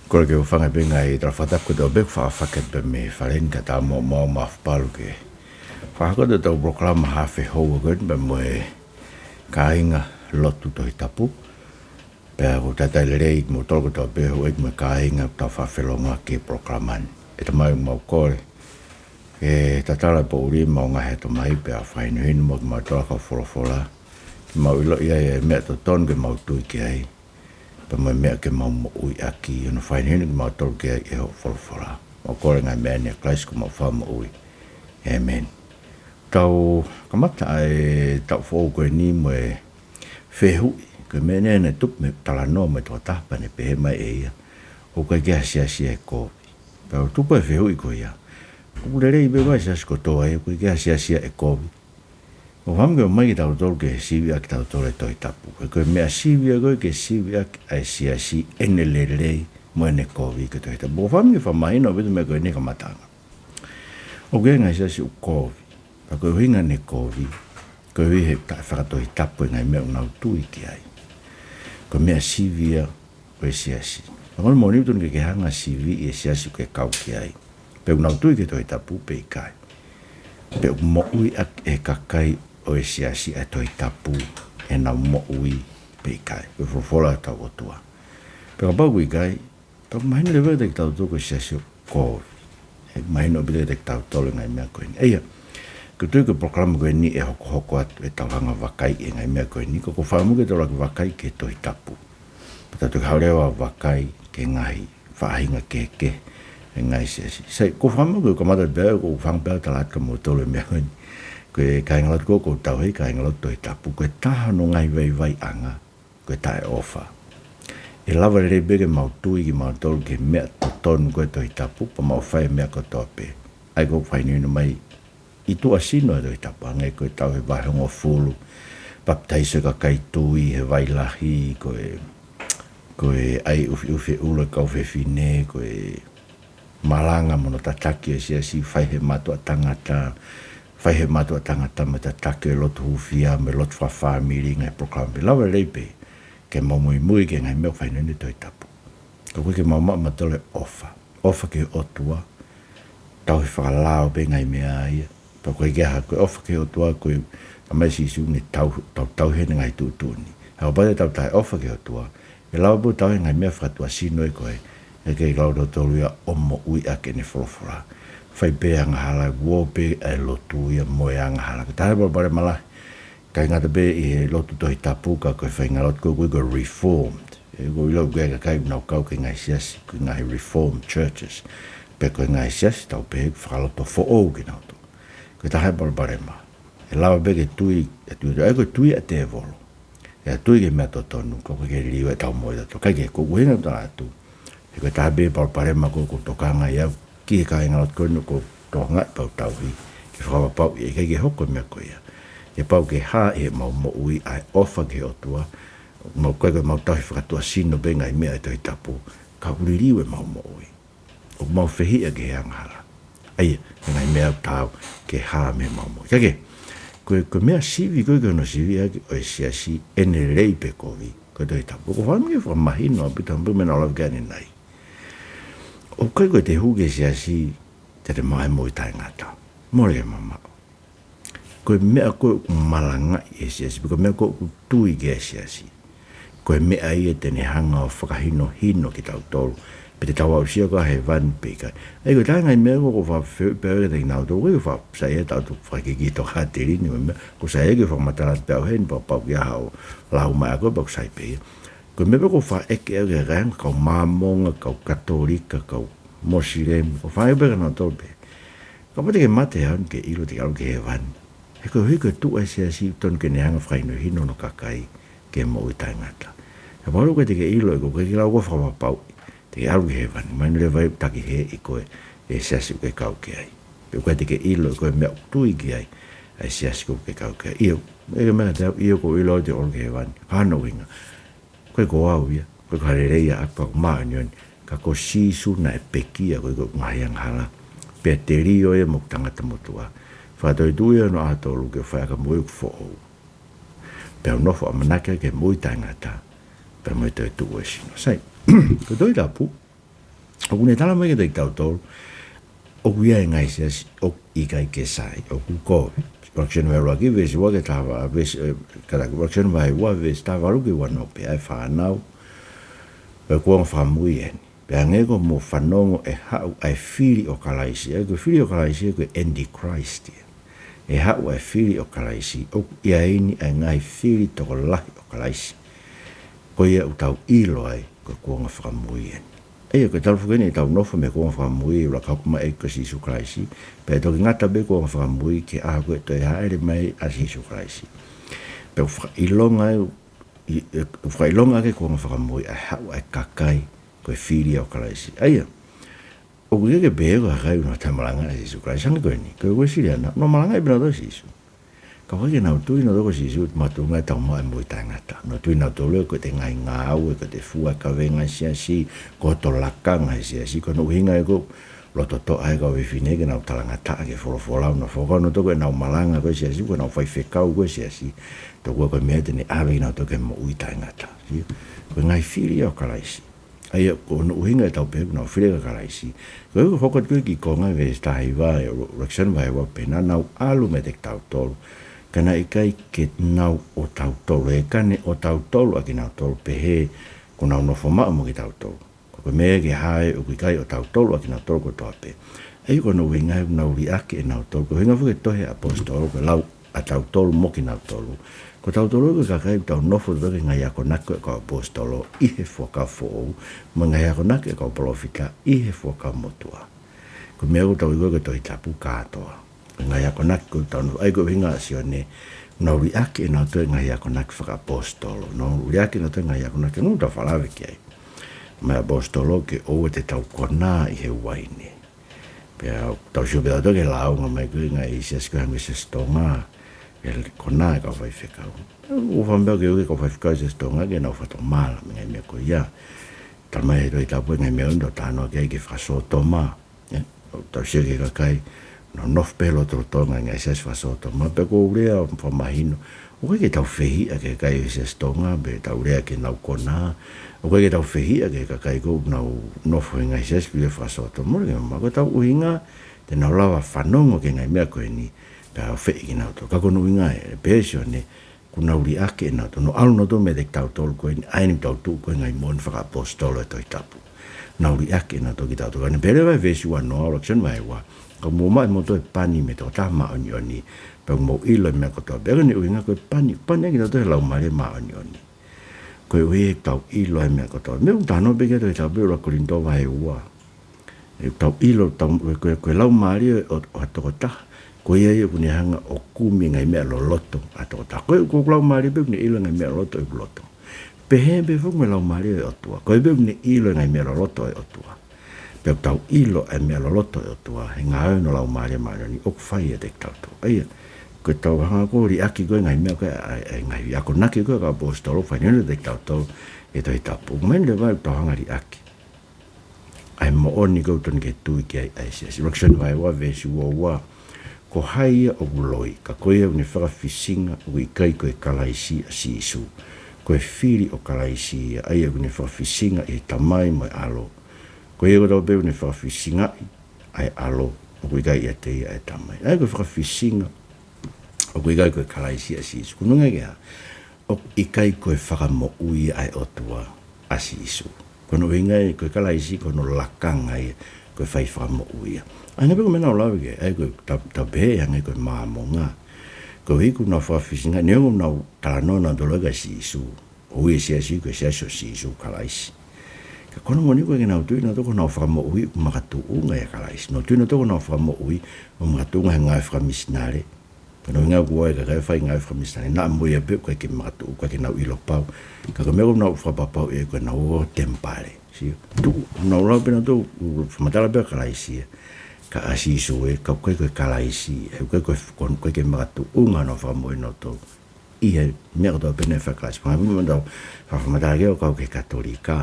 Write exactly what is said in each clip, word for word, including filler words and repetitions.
Kole ke u hūfanga pē he ngaahi tala fakatapu kotoa pē ʻoku faʻa fakatapu mei he fale ni, kae ʻatā muʻa ʻa Maʻafu Palu ke fakahoko ʻetau polokalama haafe houa ko eni pea mo e kāinga lotu Tohi Tapu. Pea ʻoku ou talitali lelei kimoutolu kotoa pē houʻeiki mo e kāinga ʻoku tau faʻa felōngoaki he polokalama ni. ʻE Tamai, ʻoku mau kole ke tatala e poʻuli ʻemau ngaahi ʻatamai pea fakahinohino muʻa kimautolu ʻa e kau folofola, ke mau ʻiloʻi ai e meʻa totonu ke mau tui ki ai, pea mo e meʻa ke mau moʻui ʻaki, hono fakahinohino kimautolu ki ai ʻe hoʻo folofola. Mau kole e ngaahi meʻa ni ʻia Kalaisi ko homau Fakamoʻui. ʻĒmeni. Tau kamata ʻa e taʻu foʻou ko eni mo e fehuʻi, ko e meʻa naʻe tupu mei he talanoa mo e tokotaha pea ne pehē mai ʻe ia, ʻoku ʻikai ke ʻi ai ha siasi ʻe kovi. Pea ʻoku tupu e fehuʻi ko ia, ʻoku lelei pē ʻa e siasi kotoa ia, ʻoku ʻikai ke ʻi ai ha siasi ʻe kovi. ʻOku ou fakaʻamu ke ʻomai kitautolu ke sivi ʻaki kitautolu e Tohi Tapu. He ko e meʻa sivi ia ko ē ke sivi ʻaki ʻa e siasi, ʻene lelei mo ʻene kovi ki he Tohi Tapu. ʻOku ou fakaʻamu ke fakamahino ʻaupito e meʻa ko eni he kamataʻanga. ʻOku ʻi ai e ngaahi siasi ʻoku kovi. Pea ko e ʻuhinga ʻene kovi, koeʻuhi he taʻe fakatohitapu e ngaahi meʻa ʻoku nau tui ki ai. Ko e meʻa sivi ia ʻo e siasi. Pea ko hono moʻoni ʻoku totonu ke ke hanga ʻo siviʻi e siasi ʻoku ke kau ki ai, pe ʻoku nau tui ki he Tohi Tapu pe ʻikai, pe ʻoku moʻui ʻaki ʻe he kakai ʻo e siasi ʻa e Tohi Tapu ʻenau moʻui pe ʻikai. Ko e folofola ʻa hotau ʻOtua. Pea kapau ʻoku ʻikai, pea ʻoku mahino leva kiate kitautolu ko e siasi ʻoku kovi. ʻOku mahino ʻaupito kiate kitautolu e ngaahi meʻa ko eni. ʻA ia, ʻoku ou tui ko e polokalama ko eni ʻe hokohoko atu ʻetau hanga ʻo vakai e ngaahi meʻa ko eni, ka ʻoku ou fakaʻamu ke tau lava ʻo vakai ki he Tohi Tapu. Pea tau toki haʻu leva ʻo vakai ki he ngaahi faʻahinga kehekehe e ngaahi siasi. Sai, ʻoku ou fakaʻamu ke u kamata pē au, ʻoku ou hanga pē ʻo tala atu kiate kimoutolu e meʻa ko eni. Ko e kāingalotu ko ē ʻoku ou tauhi, kāingalotu Tohi Tapu, ko e taha hono ngaahi vaivaiʻanga, ko e taʻeʻofa. ʻE lava lelei pē ke mau tui kimautolu ki he meʻa totonu ko ē he Tohi Tapu, pea mau fai e meʻa kotoa pē. ʻA ia ʻoku fakahinohino mai ʻi tuʻasino e Tohi Tapu, hangē ko e tauhi e vahe hongofulu, papitaiso e kakai tui he vai lahi, ko e, ko e ʻai ʻufiʻufi e ʻulu e kau fefine, ko e malanga mo hono tataki e siasi, fai he mātuʻa tangata, fai he mātuʻa tangata mo e tataki e lotu hūfia mo e lotu fakafāmili, ngaahi polokalama pē. Lava lelei pē ke mau muimui ki he ngaahi meʻa ʻoku fakahinohino ʻi he Tohi Tapu. Ka ʻoku ʻikai ke mau maʻu ʻe mautolu e ʻofa. ʻOfa ki he ʻOtua, tauhi fakalao pē e ngaahi meʻa ia. Pea ʻoku ʻikai ke ʻi ai ha, ko e ʻofa ki he ʻOtua, ko e, talamai ʻe Sīsū naʻe tau, tau, tauhi ʻene ngaahi tuʻutuʻuni. He kapau te tau taʻeʻofa ki he ʻOtua, ʻe lava pē ʻo tauhi e ngaahi meʻa fakatuʻasino ia ko ē, ʻe ʻikai ke lava ʻe kitautolu ia ʻo moʻui ʻaki ʻene folofola. Fai pē angahala, ʻoku ō pē ʻa e lotu ia mo e angahala. Ko e taha e palopalema lahi, ʻikai ngata pē ʻi he lotu Tohi Tapu, ka ko e faʻahinga lotu ko ē ko e Reformed. ʻOku ou ʻilo ʻoku ʻi ai e kakai ʻoku nau kau ki he ngaahi siasi, ko e ngaahi Reformed churches, pe ko e ngaahi siasi tau pehē ʻoku fakalotofoʻou kinautolu. Ko e taha e palopalema, ʻe lava pē ke tui, ʻe tui, ʻa ia ko e tui ʻa e tēvolo. ʻE tui ki he meʻa totonu, ka ʻoku ʻikai ke liliu ʻetau moʻui ʻatautolu. ʻIkai ke, ko e ʻuhinga ʻoku ou tala atu, he ko e taha pē e palopalema ko ē ʻoku ou tokanga ai au ki he kāingalotu ko eni ʻoku ou tokangaʻi pea u tauhi, ke fakapapauʻi ʻe ʻikai ke hoko e meʻa ko ia. Ke pau ke hā ʻi heʻemau moʻui ʻa e ʻofa ki he ʻOtua, mau, ʻikai ko ʻemau tauhi fakatuʻasino pē e ngaahi meʻa ʻi he Tohi Tapu, ka ʻoku liliu ʻemau moʻui. ʻOku mau fehiʻa ki he angahala. ʻA ia, e ngaahi meʻa ʻoku taau ke hā mei heʻemau moʻui. Ka ke, ko e, ko e meʻa sivi ko ē ke hono sivi ʻaki ʻo e siasi, ʻene lelei pe kovi, ko e Tohi Tapu. ʻOku ou fakaʻamu ke fakamahino ʻaupito, ʻaupito meʻa naʻa ku lave ki ai ʻanenai. ʻOku ʻikai ko ʻete hū ki he siasi te te maʻu e moʻui taʻengata. Mole ke mamaʻo. Ko e meʻa ko ē ʻoku malangaʻi e siasi, pe ko e meʻa ko ē ʻoku tui ki ai e siasi, ko e meʻa ia te ne hanga ʻo fakahinohino kitautolu pe te tau aʻusia koā hēvani pe ʻikai. ʻA ia ko e taha e ngaahi meʻa ko ē ʻoku ou fakafehuʻi pē au kiate kinautolu, ʻoku ʻikai ke u faʻa saiʻia ʻaupito ke fakakikito ha telini mo e meʻa, ʻoku ou saiʻia ke u fakamatala atu pē au heni pea kapau ʻoku ʻi ai haʻo lau mai ʻa koe pea ʻoku sai pē ia. Ko e meʻa pē ʻoku ou faʻa ʻeke au ki he kāinga, kau Māmonga, kau Katolika, kau Mosilemi, ʻoku ou faʻa ʻeke pē kia kinautolu pē. Kapau te ke mate he ʻaho ni, ke ʻilo te ke ʻalu ki hēvani. He koeʻuhi ko e tuʻu ʻa e siasi ʻoku totonu ke ne hanga ʻo fakahinohino hono kakai ki he moʻui taʻengata. He kapau ʻoku ʻikai te ke ʻilo, ʻe ʻikai ke lau koe ʻo fakapapauʻi te ke ʻalu ki hēvani. Mahino leva ia ʻoku takihēʻi koe ʻe he siasi ʻoku ke kau ki ai. Pe ʻoku ʻikai te ke ʻilo ʻe koe e meʻa ʻoku tui ki ai ʻa e siasi ʻoku ke kau ki ai. ʻIo, ʻe ʻikai ke mea te au, ʻio ʻoku ou ʻilo au te u ʻalu ki hēvani. Ko e hā hono ʻuhinga? ʻIkai ko au ia, ʻikai ko ha lelei ʻaʻaku pe ko e māʻoniʻoni, ka ko Sīsū naʻe pekia koeʻuhi ko ʻeku ngaahi angahala. Pea telio ia mo ʻeku tangata motuʻa. Fakatoetuʻu ia ʻi hono ʻaho tolu ke u fai ʻaki ʻa e moʻui ʻoku foʻou. Pea u nofo ʻamanaki ki he moʻui taʻengata, pea mo e toetuʻu ʻo e sino. Sai, Ko e Tohi Tapu, ʻoku ne tala mai kiate kitautolu, ʻoku ʻi ai e ngaahi siasi ʻoku ʻikai ke sai, ʻoku kovi. ʻUluaki Sione vahe ʻuluaki, veesi ua ki he taha valu, veesi, eh, kātaki ʻUluaki Sione vahe ua, veesi taha valu ki he ua noa pē, ʻa e fānau ʻo e kuonga fakamui eni. Pea hangē ko hoʻomou fanongo ʻe haʻu ʻa e fili ʻo Kalaisi, ʻa ia ko e fili ʻo Kalaisi ko e Antichrist ia. ʻE haʻu ʻa e fili ʻo Kalaisi, ʻoku ʻi ai ni ʻa e ngaahi fili tokolahi ʻo Kalaisi. Ko ia ʻoku tau ʻilo ai ko e kuonga fakamui eni. ʻA ia ko e talu foki eni ʻetau nofo mei he kuonga fakamui, ʻuluaki hoko mai ko Sīsū Kalaisi, pea ʻe toki ngata pē kuonga fakamui ki he ʻaho ko ē ʻe toe hāʻele mai ʻa Sīsū Kalaisi. Pea ʻoku fakaʻilonga ai, ʻi, ʻe, ʻoku fakaʻilonga ʻaki e kuonga fakamui ʻa e haʻu ʻa e kakai ko e fili ʻo Kalaisi. ʻA ia, ʻoku ʻikai ke pehē ko e kakai ʻoku nau taʻemalanga ʻia Sīsū Kalaisi, hangē ko eni, ko e Uēsiliana, nau malangaʻi pē nautolu ʻe Sīsū. Ka ʻoku ʻikai ke nau tui nautolu ko Sīsū te ne maʻu ʻa e moʻui taʻengata. Nau tui nautolu ko ʻete ngaahi ngāue, ko ʻete fua e kavenga ʻa e siasi, ko hoto lakanga ʻa e siasi, ko hono ʻuhinga ia ko e loto toʻa ʻa e kau fefine ke nau talangataʻa ki he folofola, ʻo nau fakakaukau nautolu ko ʻenau malanga ko e siasi, ko ʻenau faifekau ko e siasi, tokua ko e meʻa te ne ʻave kinautolu ki he moʻui taʻengata. Sio? Ko e ngaahi fili ia ʻo Kalaisi. ʻA ia, ko hono ʻuhinga ʻetau pehē ʻoku nau fili ʻa Kalaisi. Ko e hoko atu ko ē ki he konga veesi taha hiva ʻo e ʻUluaki Sione vahe ua, pea naʻa nau ʻalu meiate kitautolu, ka naʻe ʻikai ke nau ʻotautolu, ʻe ʻikai ke ne ʻotautolu ʻa kinautolu, pehē kuo nau nofo maʻu mo kitautolu. Ko e meʻa ke hā ʻoku ʻikai ʻotautolu ʻa kinautolu kotoa pē. ʻA ia ko hono ʻuhinga ʻoku nau liʻaki ʻe nautolu. Ko e ʻuhinga foki e tohi ʻa e ʻaposetolo, ko e lau ʻatautolu mo kinautolu. Ko tautolu ko e kakai ʻoku tau nofo atu ki he ngaahi akonaki ʻa e kau ʻaposetolo ʻi he Fuakava Foʻou, mo e ngaahi akonaki ʻa e kau palōfita ʻi he Fuakava Motuʻa. Ko e meʻa ʻoku tau ʻilo ko e Tohi Tapu kātoa. Ko e ngaahi akonaki ʻoku tau nofo, ʻa ia ko e ʻuhinga ʻa Sione, nau liʻaki ʻe nautolu e ngaahi akonaki fakaʻaposetolo. Nau liʻaki ʻe nautolu e ngaahi akonaki, nau tau fakalave ki ai. Mei he ʻaposetolo ke ʻoua te tau konā ʻi he uaine. Pea tau sio pē tautolu ki he lāunga mai ko ē ngaahi siasi ko ē hangē ko e Siasi Tonga, ʻe konā e kau faifekau. ʻOku ou fakaʻamu pē ke ʻoua ke kau faifekau Siasi Tonga ke nau fakatomala mei he ngaahi meʻa ko ia. Tala mai he Tohi Tapu e ngaahi meʻa ʻoku nau talanoa ki ai ke fakasōtoma. ʻE, tau sio ki he kakai, nau nofo pē lotolotonga e ngaahi siasi fakasōtoma, pea ʻoku ou lea ʻo fakamahino. ʻOku ʻikai ke tau fehiʻa ki he kakai ʻo e Siasi Tonga, pe tau lea ke nau konā. ʻOku ʻikai ke tau fehiʻa ki he kakai ʻoku nau nofo he ngaahi siasi ko ia fakasōtoma, mole ke mamaʻo, ko ʻetau ʻuhinga, te nau lava fanongo ki he ngaahi meʻa ko eni, pea ʻoku fehiʻa kinautolu. Ka ko hono ʻuhinga ē, pehē ʻe Sione, kuo nau liʻaki ʻe nautolu, nau ʻalu nautolu meiate kitautolu ko eni, ʻa eni ʻoku tau tuʻu ko ē he ngaahi moʻoni fakaʻaposetolo ʻo e Tohi Tapu. Nau liʻaki ʻe nautolu kitautolu. Ka ne pehē leva he veesi ua noa, ʻUluaki Sione vahe ua, ka mou maʻu ʻe moutolu e pani mei he Tokotaha Māʻoniʻoni, pea mou ʻilo e meʻa kotoa. Pea ko hono ʻuhinga ko e pani, pani ʻa kitautolu he Laumālie Māʻoniʻoni. Koeʻuhi ʻoku tau ʻilo e meʻa kotoa. Meʻa ʻoku talanoa pē ki ai e Tohi Tapu ʻi he ʻuluaki Kolinitō vahe ua. ʻOku tau ʻilo, tau, ko e, ko e laumālie ʻo, ʻo ha tokotaha, ko ia ia ʻoku ne hanga ʻo kumi e ngaahi meʻa loloto ʻa e tokotaha. Ko e, ko e laumālie pē ʻoku ne ʻilo e ngaahi meʻa loloto ʻi loto. Pehē pē foki mo e Laumālie ʻo e ʻOtua. Ko ia pē ʻoku ne ʻilo e ngaahi meʻa loloto ʻo e ʻOtua. Pea ʻoku tau ʻilo e meʻa loloto ʻo e ʻOtua he ngāue ʻa e Laumālie Māʻoniʻoni ʻoku fai ʻiate kitautolu. ʻA ia, ko ʻetau hanga ko ē ʻo liʻaki ko ē e ngaahi meʻa ko ē, ʻa e, ʻa e ngaahi akonaki ko ē ʻa e kau ʻaposetolo, fai ʻiate kitautolu ʻi he Tohi Tapu. ʻOku mahino leva ʻoku tau hanga ʻo liʻaki ʻa e moʻoni ʻoku totonu ke tui ki ai ʻa e siasi. ʻUluaki Sione vahe ua veesi ua ua. Ko hai ia ʻoku loi, ka ko ia ʻoku ne fakafisinga ʻoku ʻikai ko e Kalaisi ʻa Sīsū. Ko e fili ʻo Kalaisi ia, ʻa ia ʻoku ne fakafisinga ʻi he Tamai mo e ʻAlo. Ko ia kotoa pē ʻoku ne fakafisingaʻi ʻa e ʻAlo, ʻoku ʻikai ʻiate ia ʻa e Tamai. ʻA ia ko e fakafisinga ʻoku ʻikai ko e Kalaisi ʻa Sīsū. Ko hono ʻuhinga ke hā? ʻOku ʻikai ko e fakamoʻui ʻa e ʻOtua ʻa Sīsū. Ko hono ʻuhinga ia ko e Kalaisi ko hono lakanga ia, ko e fai fakamoʻui ia. ʻA ia naʻe pehē ko e meʻa naʻa ku lave ki ai, ʻa ia ko e tau, tau pehē hangē ko e Māmonga. Koeʻuhi ʻoku nau fakafisinga, neongo ʻoku nau talanoa nautolu kia Sīsū. ʻOku ui e siasi ko e Siasi ʻo Sīsū Kalaisi. Ka ko hono moʻoni ʻoku ʻikai ke nau tui nautolu ko honau fakamoʻui ʻoku makatuʻunga ʻia Kalaisi. Nau tui nautolu ko honau fakamoʻui ʻoku makatuʻunga he ngāue fakamisinale. Ko hono ʻuhinga ʻoku ʻi ai e kakai ʻoku fai ngāue fakamisinale naʻa mo ia pē ʻoku ʻikai ke makatuʻu, ʻikai ke nau ʻilo pau. Ka ko e meʻa ʻoku nau fakapapauʻi ʻe ko ʻenau ō temipale. Sio, tuʻu, nau lau pē nautolu, fakamatala pē ʻa Kalaisi ia. Ka ʻa Sīsū ē, ka ʻoku ʻikai ko e Kalaisi, ʻe ʻikai ko e, ko, ʻoku ʻikai ke makatuʻunga honau fakamoʻui nautolu ʻi he meʻa kotoa pē naʻe fai ʻe Kalaisi. Fakamatala, fakamatala ki ai ʻo kau ki he Katolika.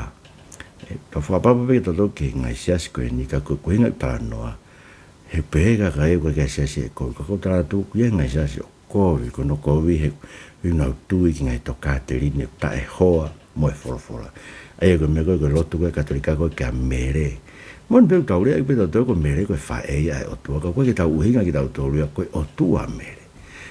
ʻE, tau fakapapau pē kitautolu ki he ngaahi siasi ko eni ka ko, ko e ʻuhinga ʻoku talanoa. He pehē ʻe he kakai ʻoku ʻikai ke siasi ʻe kovi. Ka ʻoku ou tala atu ʻoku ʻi ai e ngaahi siasi ʻoku kovi, ko hono kovi he ʻoku nau tui ki he ngaahi tokāteline taʻehoa mo e folofola. ʻA ia ko e meʻa ko ē ko e lotu ko ē Katolika ko ē kia Mele. Moʻoni pē ʻoku tau lea ʻaki pē tautolu ko Mele ko e faʻē ia ʻa e ʻOtua, ka ʻoku ʻikai ke tau ʻuhinga kitautolu ia ko e ʻOtua ʻa Mele.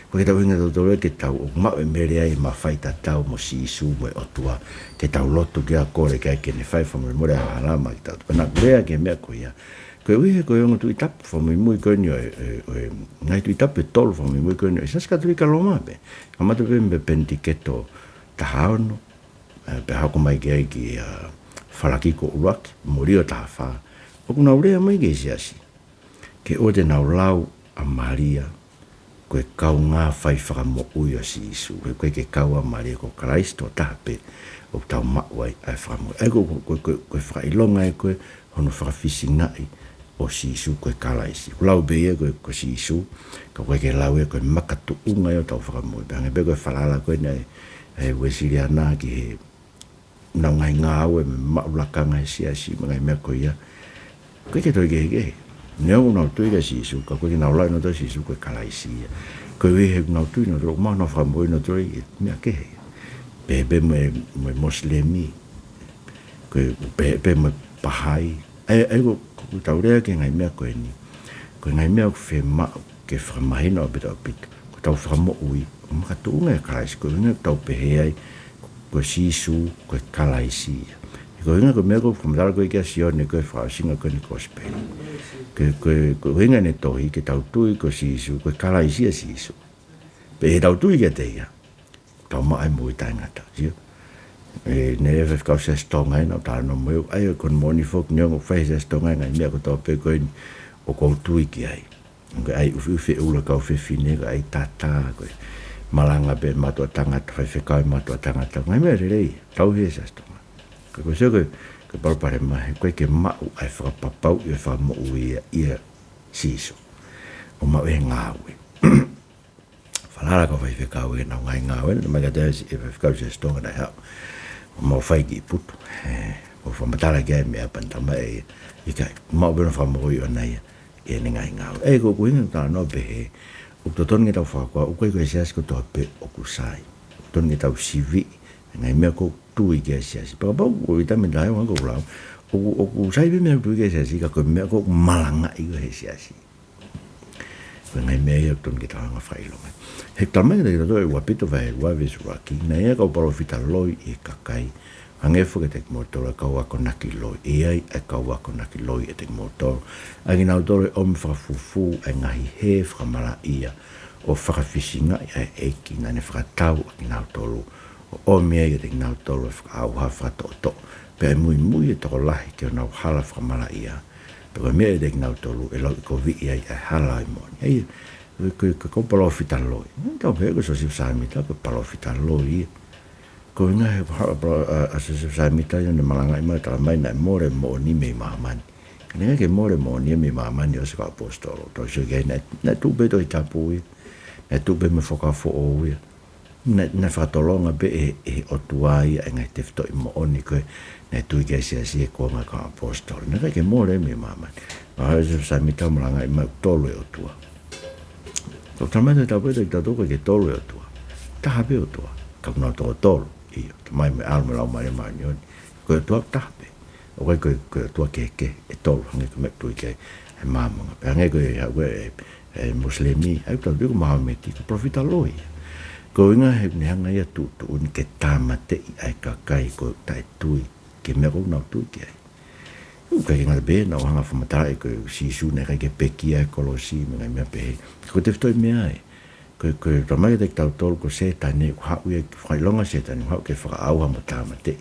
ʻOku ʻikai ke tau ʻuhinga tautolu ia ke tau ʻo maʻu ʻe Mele ai e mafai tatau mo Sīsū mo e ʻOtua, ke tau lotu ki ai, kole ki ai ke ne fai fakamolemole angahala maʻa kitautolu. Pea naʻa ku lea ki he meʻa ko ia. Koeʻuhi he ko e ongo Tuʻi Tapu fakamuimui ko eni ʻo e, ʻo e, ʻo e ngaahi Tuʻi Tapu ʻe tolu fakamuimui ko eni ʻo e Siasi Katolika Loma pē. Kamata pē mei he Penitiketo taha ono, ē, pea hoko mai ki ai ki, ā, Falakiko ʻUluaki, mo Lio taha fā. ʻOku nau lea mai ki he Siasi ke ʻoua te nau lau ʻa Malia ko e kaungā fai fakamoʻui ʻo Sīsū. He ʻoku ʻikai ke kau ʻa Malia, ko Kalaisi tokotaha pē ʻoku tau maʻu ai ʻa e fakamoʻui. ʻA ia ko, ko, ko, ko e fakaʻilonga ia ko ē hono fakafisingaʻi ʻo Sīsū ko e Kalaisi. ʻOku lau pē ia ko, ko Sīsū, ka ʻoku ʻikai ke lau ia ko e makatuʻunga ia ʻo ʻetau fakamoʻui. Pea hangē pē ko e falala ko eni ʻa e, ʻa e Uēsiliana ki he ʻenau ngaahi ngāue mo e maʻu lakanga he Siasi mo e ngaahi meʻa ko ia. ʻOku ʻikai ke toe kehekehe. Neongo ʻoku nau tui kia Sīsū, ka ʻoku ʻikai ke nau lau ʻe nautolu ʻa Sīsū ko e Kalaisi ia. Koeʻuhi he ʻoku nau tui nautolu, ʻoku maʻu honau fakamoʻui ʻe nautolu ia ʻi he meʻa kehe. Pehē pē mo e, mo e Mosilemi. Ko e, pehē pē mo e Pahai. ʻA ia, ʻa ia ko, ko ʻetau lea ki he ngaahi meʻa ko eni, ko e ngaahi meʻa ʻoku fiemaʻu ke fakamahino ʻaupito ʻaupito ko ʻetau fakamoʻui ʻoku makatuʻunga ʻia Kalaisi, ko e ʻuhinga ʻoku tau pehē ai ko Sīsū ko e Kalaisi ia. He ko e ʻuhinga ko e meʻa ko e fakamatala ko ē kia Sione ko e fakaʻosinga ko eni e Kosipeli. Ko e, ko e, ko e ʻuhinga ʻene tohi ke tau tui ko Sīsū ko e Kalaisi ʻa Sīsū. Pea ʻi heʻetau tui kiate ia, tau maʻu ai e moʻui taʻengata, sio? ʻE, naʻe ʻi ai e faifekau Siasi Tonga ʻi heʻene talanoa mo au, ʻa ia ko hono moʻoni foki neongo ʻoku fai he Siasi Tonga e ngaahi meʻa kotoa pē ko eni ʻoku ou tui ki ai. Ko e ʻai ʻufiʻufi e ʻulu e kau fefine, ko e ʻai tata, ko e malanga pē e mātuʻa tangata, faifekau e mātuʻa tangata, ngaahi meʻa lelei, tau he Siasi Tonga. Ka ko e sio ko e, ko e palopalema he ʻoku ʻikai ke maʻu ʻa e fakapapauʻi ʻo e fakamoʻui ia ʻia Sīsū. ʻOku maʻu ʻe he ngāue. Falala e kau faifekau ʻi heʻenau ngaahi ngāue, naʻe ʻomai kiate au ʻe he faifekau Siasi Tonga naʻe haʻu ʻo mau fai ki putu. Ē, ʻo fakamatala ki ai e meʻa pea ne talamai ʻe, ʻikai, maʻu pē hono fakamoʻui ʻoʻona ia ʻi heʻene ngaahi ngāue. Ē, ko ʻeku ʻuhinga ʻeku talanoa pehē, ʻoku totonu ke tau fakakaukau, ʻoku ʻikai ko e Siasi kotoa pē ʻoku sai. ʻOku totonu ke tau siviʻi e ngaahi meʻa ʻoku tui ki ai e Siasi. Pea kapau ʻoku ʻita mei he taimi ʻoku lau, ʻoku, ʻoku sai pē meʻa ʻoku tui ki ai e Siasi, ka ko e meʻa ʻoku malangaʻi ʻe he Siasi. Ko e ngaahi meʻa ia ʻoku totonu ke tau hanga ʻo fakaʻilonga. He ʻoku talamai kiate kitautolu ʻi he ʻUapito vahe ua veesi ʻuluaki, naʻe ʻi ai e kau palōfita loi ʻi he kakai, hangē foki kiate kimoutolu e kau akonaki loi, ʻe ʻi ai e kau akonaki loi ʻiate kimoutolu. ʻA kinautolu ʻe ʻomi fakafufū ʻa e ngaahi hē fakamalaʻia ʻo fakafisingaʻi ʻa e ʻEiki naʻa ne fakatau ʻa kinautolu, ʻo ʻomi ai kiate kinautolu e fakaʻauha fakatoʻotoʻo, pea ʻe muimui e tokolahi ki honau hala fakamalaʻia. Pea ko e meʻa ʻiate kinautolu ʻe lauʻikoviʻi ai ʻa e hala ʻo e moʻoni. ʻA ia, ko e, ko e, ko e kau palōfita loi. Tau pehē ko Siosefa Sāmita ko e palōfita loi ia. Ko e ʻuhinga he ko e hala pala-, ʻa, ʻa Siosefa Sāmita ia naʻe malangaʻi mai, talamai naʻe mole e moʻoni mei māmani. Ka naʻe ʻikai ke mole e moʻoni ia mei māmani ʻosi e kau ʻaposetolo. Tau sio ki ai naʻe, naʻe tuʻu pē Tohi Tapu ia. Naʻe tuʻu pē mo e Fuakava Foʻou ia. Naʻe, naʻe fakatolonga pē ʻe, ʻe he ʻOtua ia e ngaahi tefitoʻi moʻoni ko ē naʻe tui ki ai e Siasi he kuonga e kau ʻaposetolo. Naʻe ʻikai ke mole mei māmani. Pea ko Siosefa Sāmita malangaʻi mai ʻoku tolu e ʻOtua. Ka ʻoku talamai ʻe he Tohi Tapu kiate kitautolu ʻoku ʻikai ke tolu e ʻOtua. Taha pē ʻOtua. Ka ʻoku nau toko tolu. ʻIo, Tamai mo e ʻAlo mo e Laumālie Māʻoniʻoni. Ko e ʻOtua ʻoku taha pē. ʻOku ʻikai ko e, ko e ʻOtua kehekehe ʻe tolu, hangē ko e meʻa ʻoku tui ki ai e Māmonga. Pea hangē ko e, ʻa, ko e, e Mosilemi, ʻa ia ʻoku tau tui ko Mahomet, ko e palōfita loi ia. Ko e ʻuhinga he ʻoku ne hanga ia ʻo tuʻutuʻuni ke tāmateʻi ʻa e kakai ʻoku taʻetui ki he meʻa ʻoku nau tui ki ai. ʻOku ʻikai ke ngata pē, naʻa ku hanga ʻo fakamatalaʻi ko Sīsū naʻe ʻikai ke pekia he kolosi, mo e ngaahi meʻa pehē. Ko e tefitoʻi meʻa ia. Ko e, ko e talamai kiate kitautolu ko Sētane, ʻoku haʻu ia, fakaʻilonga Sētane, ʻoku haʻu ke fakaʻauha mo tāmateʻi.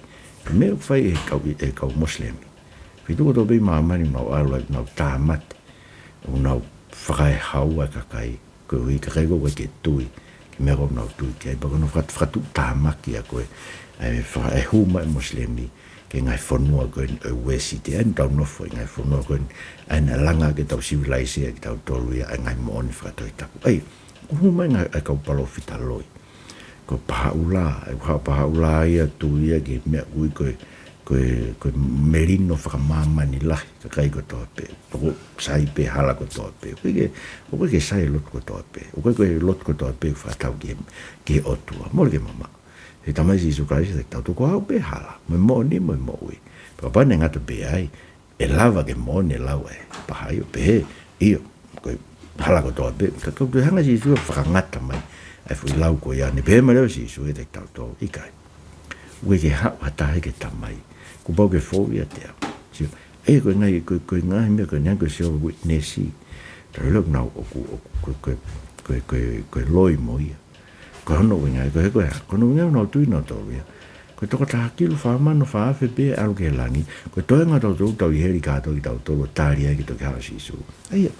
Ko e meʻa ʻoku fai ʻe he kau, ʻe he kau Mosilemi. Feituʻu kotoa pē ʻi māmani ʻoku nau ʻalu ai, ʻoku nau tāmate. ʻOku nau fakaehaua e kakai. Koeʻuhi ko e kakai ʻoku ʻikai ke tui ki he meʻa ʻoku nau tui ki ai. Pea ko hono faka-, fakatuʻutāmaki ʻa ko ē, ʻa e faka-, e hū mai e Mosilemi ki he ngaahi fonua ko eni ʻo e Uēsite, ʻa ē naʻa tau nofo ai, ngaahi fonua ko eni, ʻa ē naʻe langa ʻaki ʻetau sivilaise ʻa kitautolu ia ʻa e ngaahi moʻoni fakatohitapu. ʻA ia, ʻoku hū mai e ngaahi, ʻa e kau palōfita loi. Ko Pahaʻulā, ʻa e Pahaʻulā ia ʻoku tui ia ki he meʻa ʻoku ui ko e, ko e, ko e melino fakamāmani lahi, kakai kotoa pē. Pea ko e sai pē hala kotoa pē. ʻOku ʻikai ke, ʻoku ʻikai ke sai e lotu kotoa pē. ʻOku ʻikai ko e lotu kotoa pē ʻoku fakatau ki he, ki he ʻOtua. Mole ke mamaʻo. He Tamai Sīsū Kalaisi, ʻiate kitautolu ko au pē hala, mo e moʻoni, mo e moʻui. Pea kapau naʻe ngata pē ai, ʻe lava ke moʻoni e lau ʻa e paha ʻo pehē, ʻio, ko e hala kotoa pē, ka, ka ʻoku toe hanga ʻe Sīsū ʻo fakangata mai ʻa e foʻi lau ko ia, naʻe pehē mai leva ʻe Sīsū kiate kitautolu, ʻikai. ʻOku ʻikai ke haʻu ha taha ki he Tamai, kuo pau ke fou ʻiate au. Sio, ʻe, ko e ngaahi, ko e, ko e ngaahi meʻa ko eni ko e Jehovah Witness. Tau lau ʻoku nau, ʻoku, ʻoku, ko e, ko e, ko e, ko e, ko e loi mo ia. Ko hono ʻuhinga, ko e, ko e, ko hono ʻuhinga ʻoku nau tui nautolu ia. Ko e toko taha kilu fā mano fā afe pē ʻalu ki he langi, ko e toenga ʻo tautolu ʻoku tau ʻi heli kātoa kitautolu ʻo tali ai ke toki haʻu ʻa Sīsū. ʻA ia,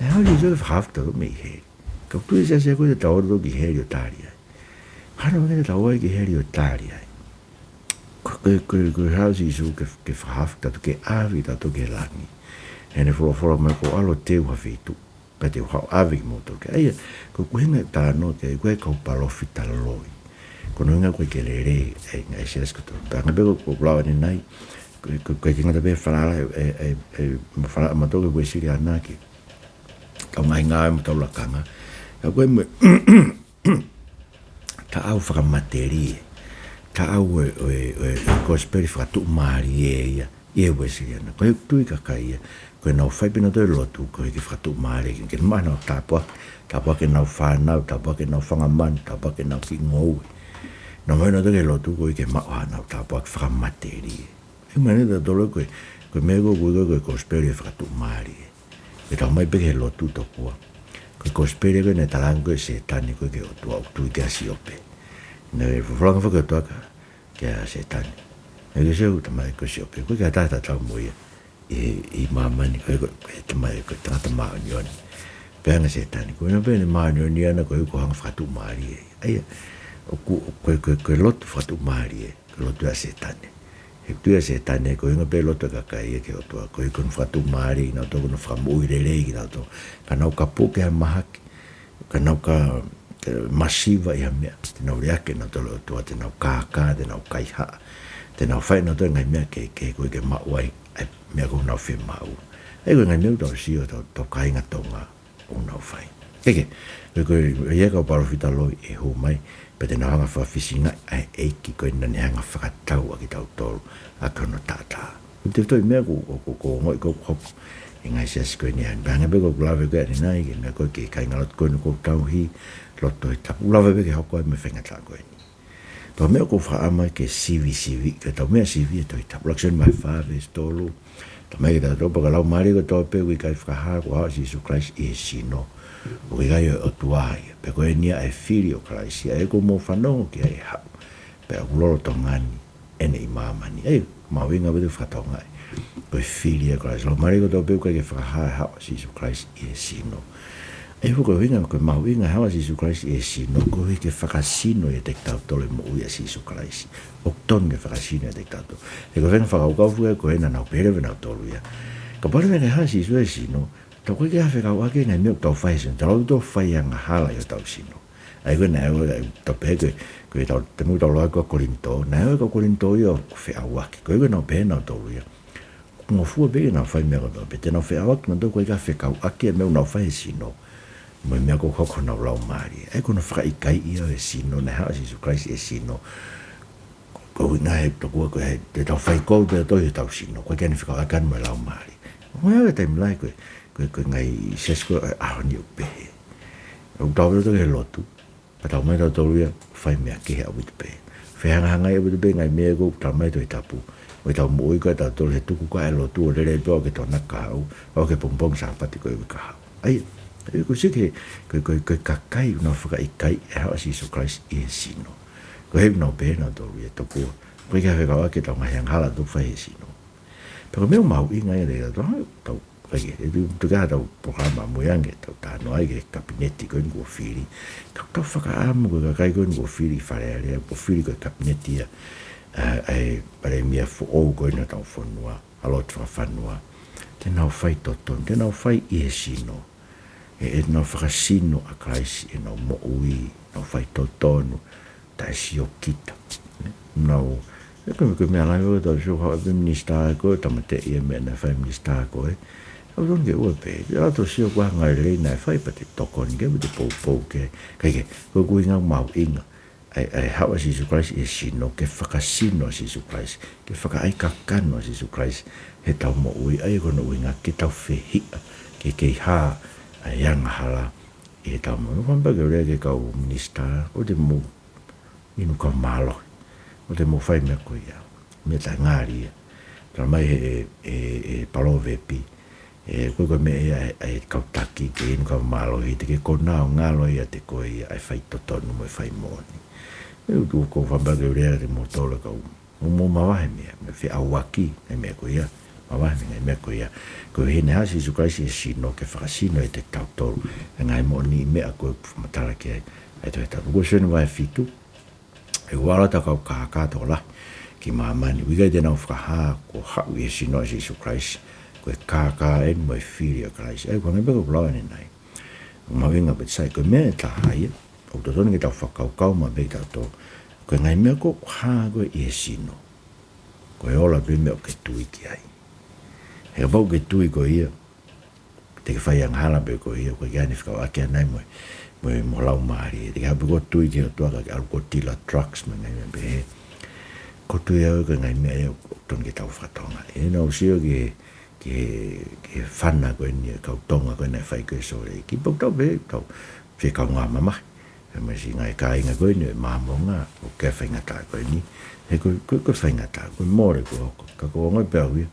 ʻe haʻu ʻa Sīsū ke fakahaofi kitautolu mei heli. Ka ʻoku tui ʻe he siasi ko ē te tau ō ki heli ʻo tali ai. Hano ke tau ō ai ki heli ʻo tali ai. Ko, ko, ko, ko e haʻu ʻa Sīsū ke, ke fakahaofi kitautolu, ke ʻave kitautolu ki he langi. Heʻene folofola mai, ko au ʻoku teu ha feituʻu, pea te u haʻu ʻo ʻave kimoutolu ki ai. ʻA ia, ko e ʻuhinga e talanoa ki ai, ko e kau palōfita loi. Ko hono ʻuhinga ʻoku ʻikai ke lelei ʻa e ngaahi siasi kotoa. Pea hangē pē ko, ko e lau ʻanenai, ko, ko, ʻoku ʻikai ke ngata pē he falala, ʻe, ʻe, ʻe, ʻe, mo fala, mo tau ki he Uēsiliana ki he kau ngaahi ngāue mo e tau lakanga. Ka ko e mo e taʻau fakamatelie, taʻau ʻo e, ʻo e, ʻo e, ʻo e kosipeli fakatuʻumālie ia, ʻi he Uēsiliana. Ko e tui kakai ia, ko ʻenau fai pē nautolu e lotu, ko e ke fakatuʻumālie, ke, ke maʻu ʻenau tāpuaki, tāpuaki ʻenau fānau, tāpuaki ʻenau fanga manu, tāpuaki ʻenau kiʻi ngoue. Nau maʻu nautolu ki he lotu, ko e ke maʻu haʻanau tāpuaki fakamatelie. ʻE mani tautolu ko e, ko e meʻa ko ē ʻoku ui ko e kosipeli fakatuʻumālie. Ke tau ō mai pē ki he lotu tokua. Ko e kosipeli ko ē naʻe talaange ko ē ʻe Sētane ko ē ki he ʻOtua ʻoku tui ki ai ʻa Siope. Naʻe folofola ange foki ʻOtua kia, kia Sētane. Naʻe ke sio tamai ko Siope. Ko e ke ata tatau mo ia. ʻI, ʻi māmani ko e, ko e tamai ko e tangata māʻoniʻoni. Pea hanga ʻe Sētane. Ko ena pē ʻene māʻoniʻoni ʻana ko e ʻoku hanga fakatuʻumālie. ʻA ia, ʻoku, ko e, ko e, ko e lotu fakatuʻumālie. Ko e lotu ʻa Sētane. He tui ʻa Sētane, ko e ʻuhinga pē lotu ʻa e kakai ia ki he ʻOtua, ko e ʻikai ke nau fakatuʻumālie kinautolu, ko ʻenau fakamoʻui lelei kinautolu. Ka nau ka puke ha mahaki, ka nau ka, ka masiva ʻi ha meʻa, te nau liʻaki ʻe nautolu e ʻOtua, te nau kākā, te nau kaihaʻa, te nau fai ʻe nautolu e ngaahi meʻa kehekehe ko e ke maʻu ai, ʻa e meʻa ʻoku nau fiemaʻu. ʻA ia ko e ngaahi meʻa ʻoku tau sio, tau, tau kāinga Tonga, ʻoku nau fai. Ke ke, ko e, ko e, ʻa ia kau palōfita loi ʻe hū mai, pea te nau hanga fakafisingaʻi ʻa e ʻEiki ko ē naʻa ne hanga fakatau ʻa kitautolu ʻaki hono taʻataʻa. Ko e tefitoʻi meʻa ʻoku, ʻoku, ʻoku, ʻoku ongoʻi ʻoku hoko ʻi he ngaahi siasi ko eni ʻanenai. Pea hangē pē ko ʻeku lave ko ē ʻanenai, ki he meʻa ko ē ki he kāingalotu ko eni ʻoku tauhi lotu Tohi Tapu. Lava pē ke hoko ai mo e faingataʻa ko eni. Tau meʻa ʻoku ou fakaʻamu ke sivisiviʻi, ko ʻetau meʻa sivi e Tohi Tapu. ʻUluaki Sione vahe fā veesi tolu. Talamai kiate kitautolu pea ko e laumālie kotoa pē ʻoku ʻikai fakahā kuo haʻu ʻa Sīsū Kalaisi ʻi he sino, ʻoku ʻikai ʻo e ʻOtua ia. Pea ko eni ia ʻa e fili ʻo Kalaisi, ʻa ia kuo mou fanongo ki ai ʻe haʻu. Pea ʻoku lolotonga ni ʻene ʻi māmani. ʻA ia, mahuʻinga pē ʻetau fakatokangaʻi. Ko e fili ʻo Kalaisi. Laumālie kotoa pē ʻoku ʻikai ke fakahā e haʻu ʻa Sīsū Kalaisi ʻi he sino. ʻA ia ko e ʻuhinga, ko e mahuʻinga e haʻu ʻa Sīsū Kalaisi ʻi he sino, koeʻuhi ke fakasino ʻiate kitautolu e moʻui ʻa Sīsū Kalaisi. ʻOku totonu ke fakasino ʻiate kitautolu. He ko e faʻahinga fakakaukau foki ko ē naʻa nau pehē leva ʻe nautolu ia. Kapau leva naʻe ʻikai haʻu ʻa Sīsū he sino, tau ʻikai ke fekauʻaki e ngaahi meʻa ʻoku tau fai he sino, tau ō ʻo fai angahala ʻi hotau sino. ʻA ia ko e naʻe ʻoua, ʻa ia tau pehē ko e, ko e tau, te mou tau lau ko Kolinitō, naʻe ʻoua e kau Kolinitō ia ʻo feʻauaki. Ko ia ko ē naʻa nau pehē ʻe nautolu ia. ʻOku ngofua pē ke nau fai meʻa kotoa pē, te nau feʻauaki, naʻa nau ʻikai ke fekauʻaki e meʻa ʻoku nau fai he sino mo e meʻa ʻoku hoko ʻi honau laumālie. ʻA ia ko hono fakaʻikaiʻi ia ʻo e sino, naʻe haʻu ʻa Sīsū Kalaisi he sino. Ko e ʻuhinga he tokua ko e, te tau fai kovi pē ʻo tō ʻi hotau sino, ʻoku ʻikai ke ne fekauʻaki mo e laumālie. ʻOku ʻi ai e taimi lahi ko e, ko e, ko e ngaahi siasi ko ē ʻaho ni ʻoku pehē. ʻOku tau ō atu ki he lotu, pea tau ō mai tautolu ia ʻo fai meʻa kehe ʻaupito pē. Fehangahangai ʻaupito pē ngaahi meʻa ko ē ʻoku talamai ʻe he Tohi Tapu. ʻOku tau moʻui ko ē tautolu he tuku ko ē e lotu ʻo lele pē ʻo aʻu ki he Tokonaki Kahaʻu, ʻo aʻu ki he pongipongi Sāpate ko ē ʻoku ʻikai haʻu. ʻA ia, ʻa ia ko e sike, ko e, ko e, ko e kakai ʻoku nau fakaʻikaiʻi e haʻu ʻa Sīsū Kalaisi ʻi he sino. Ko e ʻuhinga ʻoku nau pehē ʻe nautolu ia tokua, ʻoku ʻikai ke fekauʻaki ʻetau ngaahi angahala ʻoku tau fai he sino. Pea ko e meʻa mahuʻinga ia ʻiate kitautolu, tau, ʻa ia, ʻe tu, tuku ā ʻetau polokalama ʻamui ange, tau talanoa ai ki he kapineti ko eni kuo fili. Ka tau fakaʻamu ko e kakai ko eni kuo fili ʻi Fale Alea, kuo fili ko e kapineti ia, ʻa, ʻa e palēmia foʻou ko eni ʻo hotau fonua, ʻa Lord Fakafanua. Te nau fai totonu, te nau fai ʻi he sino. ʻE, ʻe nau fakasino ʻa Kalaisi ʻenau moʻui, nau fai totonu, taʻe siokita. Nau, ʻe ko e, ko e meʻa lahi ʻo tau sio haʻu pē minisitā ko ē, tāmateʻi e meʻa naʻe fai minisitā ko ē. ʻOku totonu ke ʻoua pē, ʻa tau sio ko e hā e ngāue lelei naʻe fai pea te tokoni ki ai, pea te poupou ki ai. Kae kehe, ko e ʻuhinga mahuʻinga ʻa e, ʻa e haʻu ʻa Sīsū Kalaisi ʻi he sino, ke fakasino ʻa Sīsū Kalaisi, ke fakaʻaikakano ʻa Sīsū Kalaisi heʻetau moʻui, ʻa ia ko hono ʻuhinga ke tau fehiʻa, ke kei hā ʻa e angahala ʻi heʻetau moʻui. Fakaʻamu pē ke u lea ki he kau minisitā, ʻoua te mou inu kau mālohi, ʻoua te mou fai meʻa ko ia, meʻa taʻengali ia. Tala mai he, he, he Palōvepi, ʻe, ko e, ko e meʻa ia ʻa e, ʻa e kau taki ke inu kau mālohi, te ke konā ʻo ngalo ʻiate koe ia ʻa e faitotonu mo e faimoʻoni. ʻE, ʻoku ou, ʻoku ou fakaʻamu pē ke u lea kiate kimoutolu kau, mou, mou mavahe mei he, mei he feʻauaki, ngaahi meʻa ko ia, mavahe mei he ngaahi meʻa ko ia. Ko e hine ha Sīsū Kalaisi ʻi he sino ke fakasino ʻiate kitautolu ʻa e ngaahi moʻoniʻi meʻa ko ē ʻoku fakamatala ki ai ʻa e Tohi Tapu. Ko Sione vahe fitu, ʻe ua ʻalu atu ʻa e kau kākā tokolahi ki māmani, ʻoku ʻikai te nau fakahā kuo haʻu ʻi he sino ʻa Sīsū Kalaisi, ko e kākā eni mo e fili ʻo Kalaisi. ʻA ia, ko e hangē pē ko ʻeku lau ʻanenai, ʻoku mahuʻinga pē, sai, ko e meʻa ʻe taha ia ʻoku totonu ke tau fakakaukau maʻu pē kitautolu, ko e ngaahi meʻa ko ē ʻoku hā ko ē ʻi he sino, ko e ola pē meʻa ʻoku ke tui ki ai. He kapau ʻoku ke tui ko ia te ke fai angahala pē koe ia, ʻoku ʻikai ke ʻi ai hano fekauʻaki ʻanai mo e, mo e, mo e laumālie. Te ke haʻu pē koe ʻo tui ki he ʻOtua kae ke ʻalu koe ʻo tila drugs mo e ngaahi meʻa pehē. Ko e tui au ko e ngaahi meʻa ia ʻoku totonu ke tau fakatokangaʻi. ʻE, naʻa ku sio ki he, ki he, ki he fana ko eni ʻa e kau Tonga ko ē naʻe fai ko ē ʻi Sōleki. Pea ʻoku tau pehē, tau fie kaungā mamahi. ʻE, mo e siʻi ngaahi kāinga ko eni ʻo e Māmonga, ʻoku ʻikai faingataʻa ko eni. He ko e, ko e, ko e faingataʻa, ko e mole kuo hoko. Ka ʻoku ou ongoʻi pē au ia,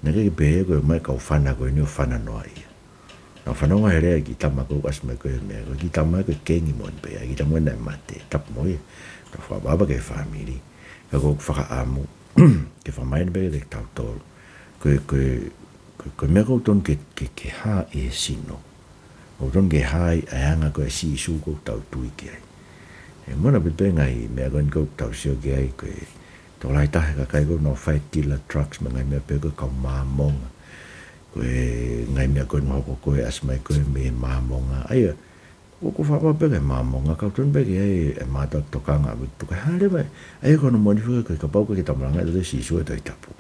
naʻe ʻikai ke pehē ko e ō mai e kau fana ko eni ʻo fana noa ia. Naʻa ku fanongo he lea ʻa e kiʻi tama ko ē ʻoku ʻasi mai ko ē he meʻa, ko e kiʻi tama ko ē ʻoku kengi moʻoni pē ia, kiʻi tama ko ē naʻe mate, tapu mo ia, tau fakaʻapaʻapa ki he fāmili. Ka ʻoku ou fakaʻamu ke fakamahino pē kiate kitautolu, ko e, ko e, ko e, ko e meʻa ʻoku totonu ke, ke, ke hā ʻi he sino, ʻoku totonu ke hā ai ʻa e anga ko ē ʻo Sīsū ʻoku tau tui ki ai. ʻE, mo e ʻapi pē ngaahi meʻa ko eni ʻoku tau sio ki ai, ko e tokolahi taha e kakai ko ē naʻa nau fai tila drugs mo e ngaahi meʻa pehē, ko e kau Māmonga. Ko e ngaahi meʻa ko ē naʻe hoko ko ē ʻasi mai ko ē mei he Māmonga. ʻA ia, ʻoku ou fakaʻapaʻapa pē ki he Māmonga, ka ʻoku totonu pē ke ʻi ai e maʻu tokanga ʻaupito ki he hā leva. ʻA ia ko hono moʻoni foki ko e kapau ʻoku ʻikai ke tau malangaʻi ʻe he Tohi Sīsū ʻa e Tohi Tapu,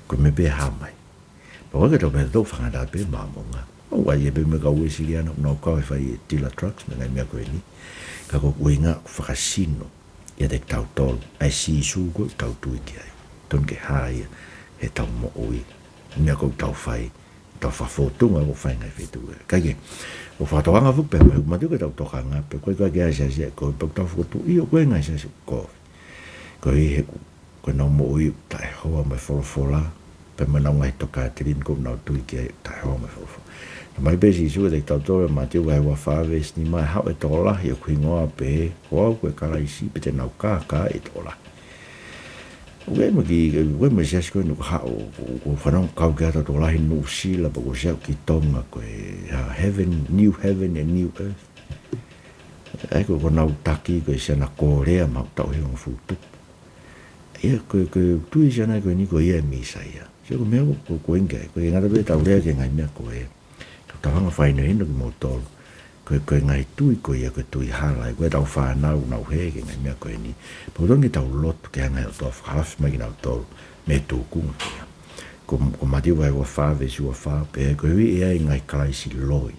ko e meʻa pē ʻe hā mai. Pea ʻoku ʻikai ke tau meʻa tau fakaʻatā pē Māmonga. ʻOku ʻi ai pē mo e kau Uēsiliana naʻa nau kau he fai e tila drugs mo e ngaahi meʻa ko eni. Ka ko e ʻuhinga ʻoku fakasino ʻiate kitautolu ʻa e Sīsū ʻoku tau tui ki ai. Totonu ke hā ia heʻetau moʻui, meʻa ʻoku tau fai, tau fakafōtunga ʻoku fai ngaahi feituʻu. Kae kehe, ʻoku fakatokanga foki pē mai, ʻoku mātuʻaki tau tokanga pē, ko e ʻikai ke ʻi ai e siasi ia ko ē, pea ʻoku tau fokotuʻu, ʻio, ko e ngaahi siasi ko ē. Ko e ʻuhi he ʻoku, ko ʻenau moʻui ʻoku taʻehoa mo e folofola, pea mo ʻenau ngaahi tokāteline ʻoku nau tui ki ai ʻoku taʻehoa mo e folofola. Talamai pē ʻe Sīsū kiate kitautolu ʻi Mātiu vahe ua fā veesi nima, ʻe haʻu e tokolahi ʻi hoku hingoa ʻo pehē, ko au ko e Kalaisi, pea te nau kākaaʻi e tokolahi. ʻOku ʻi ai mo e kiʻi, ʻoku ʻi ai mo e siasi ko eni ʻoku haʻu, ʻoku, ʻoku fanongo, kau ki ai ha tokolahi Nuʻusila, pea kuo ʻosi aʻu ki Tonga ko e, ha, heaven, new heaven and new earth. ʻA ia ko, ko ʻenau taki ko e Siana Kōlea, maʻu taʻu hivangofulu tupu. ʻA ia ko, ko e tui ʻa e siana ko eni ko ia ʻa e Mīsaia. Sio, ko e meʻa ko, ko, ko e ʻuhinga ia, ʻoku ʻikai ngata pē heʻetau lea ki he ngaahi meʻa ko ē, ka tau hanga ʻo fakahinohino kimoutolu, ko e, ko e ngaahi tui ko ia ko e tui hala, ko ʻetau fānau ʻoku nau hē ki he ngaahi meʻa ko eni. Pea ʻoku totonu ke tau lotu ke hanga ʻe he ʻOtua ʻo fakahaofi mai kinautolu mei he tūkunga ko ia. Ko, ko Mātiu vahe ua fā veesi ua fā, pehē, koeʻuhi ʻe ʻi ai e ngaahi kalaisi loi,